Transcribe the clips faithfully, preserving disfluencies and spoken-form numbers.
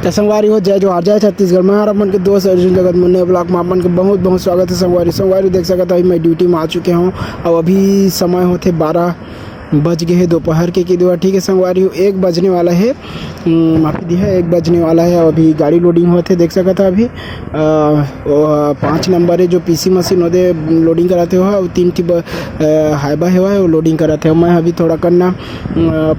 त संगवारी हो, जय जोहार, जय छत्तीसगढ़। मैं हर अपन के दोस्त अर्जुन जगत मुन्ने vlog में अपन के बहुत बहुत स्वागत है संगवारी। संगवारी देख सकत हो, मैं ड्यूटी में आ चुके हूँ। अब अभी समय होथे बारह बज गए है दोपहर के, कि दो, ठीक है संगवारी हो, एक बजने वाला है। हम्म, माफी दी है, एक बजने वाला है। अभी गाड़ी लोडिंग होत है, देख सकत है अभी। अ, वो, पाँच नंबर है जो पीसी मशीन ओदे लोडिंग कराते हो, और तीन ठी ब-, अ, हाइबा हेवा है, वो लोडिंग कराते हो। मैं अभी थोड़ा कन्ना, अ,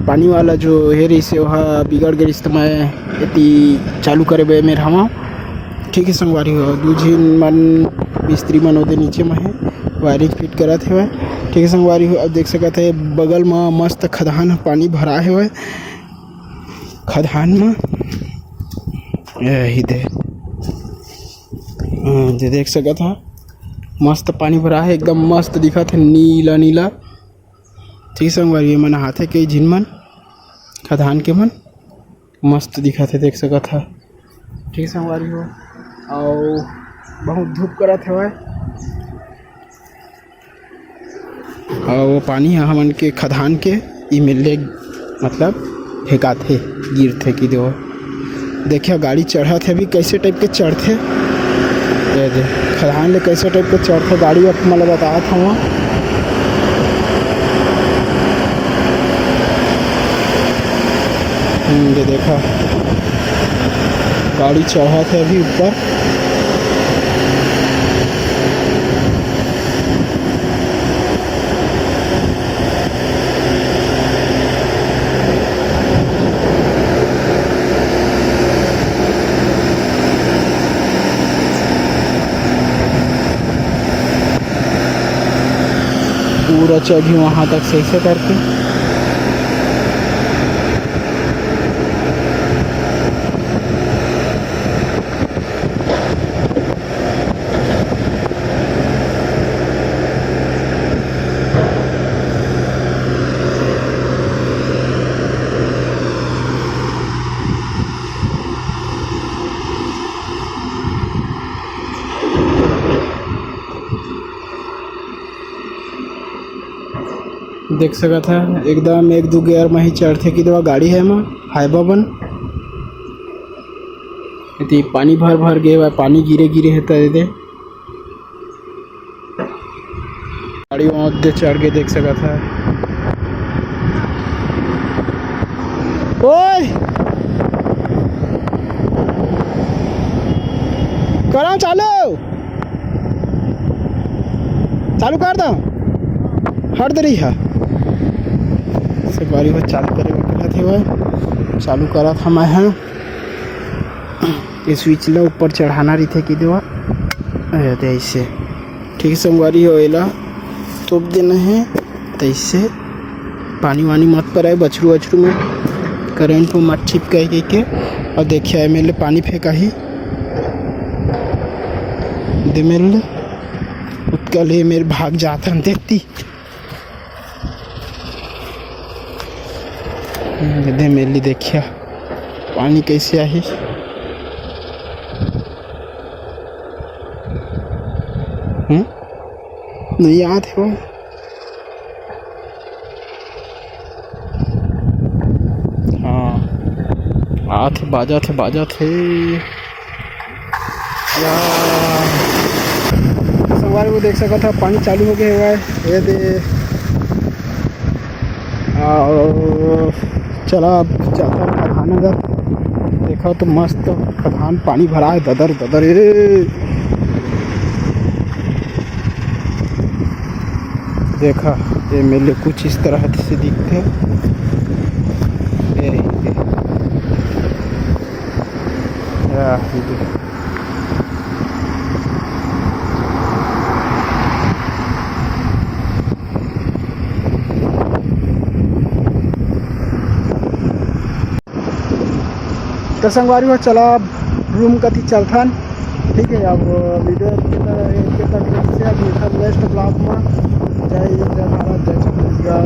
पानी वाला जो है रही से वहाँ बिगड़ गई, तो मैं एती चालू करे बे मेर हवा। ठीक है संगवारी हो, दू झिन मन मिस्त्री मन ओदे नीचे में है, वायरिंग फिट करत हेवय। ठीक है संगवारी हो, अब देख सकत है बगल में मस्त खदान ह, पानी भरा हेवय खदान में। यही दे, हाँ, जे देख सकत हा, मस्त पानी भरा है, एकदम मस्त दिखत है, नीला नीला। ठीक संगवारी, ये मन हाथे कई झिन मन, खदान के मन मस्त दिखत है, देख सकत हा। ठीक संगवारी हो, अउ बहुत धूप करत हवय। अउ वो पानी ह हमन के खदान के ई मेर ले, मतलब, फेंकाथे, गिरथे कि दो। देखिए, गाड़ी चढ़त हे अभी, कैसे टाइप के चढ़थे। ये दे, खदान ले कैसे टाइप के चढ़थे गाड़ी, अब मैं बतावत हूँ। हम्म, ये देखा, गाड़ी चढ़त हे अभी ऊपर। पूरा चढ़ी वहाँ तक सही से करके। देख सकत है, एकदम एक दू गियर में ही चढ़थे कि दवा गाड़ी है एमा, हाइबा बन। एती पानी भर भर गे हवय, पानी गिरे गिरे हे त एदे। गाड़ी वहाँ दे चढ़ के देख सकत है। ओए! करंव चालू, चालू कर दो, हट दे रही है। संगवारी हो, चालू करे में कहत हे वो, चालू करत हवय। ये स्विच ला ऊपर चढ़ाना रहिथे कि देवा, अरे, ते ऐसे। ठीक है संगवारी हो, एला तोप देना है, तैसे पानी वानी मत पराए बछरू वछरू में, करंट में मत छिपकाए के, के। और देखिए, एमे ले पानी फेंकाही, दे मेर ले, उतका ले मेर भाग जात हन देती। दे मेर ले देखिया, पानी कैसे आही। हम्म? नहीं आत हे वो। हाँ, आत हे, बाजत हे, बाजत हे। या। संगवारी हो देख सकत हा, पानी चालू हो गए हुआ है। ये दे। और चला, अब जाता हूँ खदान अगर। देखा तो मस्त खदान, पानी भरा है ददर ददर। ए। देखा, ये मेले कुछ इस तरह से दिखते। ये, ये। या, ये देखो। तो संगवारी हो, चला अब रूम कति चलथन। ठीक है, अब वीडियो के तक, के तक से अब मिलथन नेक्स्ट ब्लॉग में। जय हिंद, जय भारत, जय छत्तीसगढ़।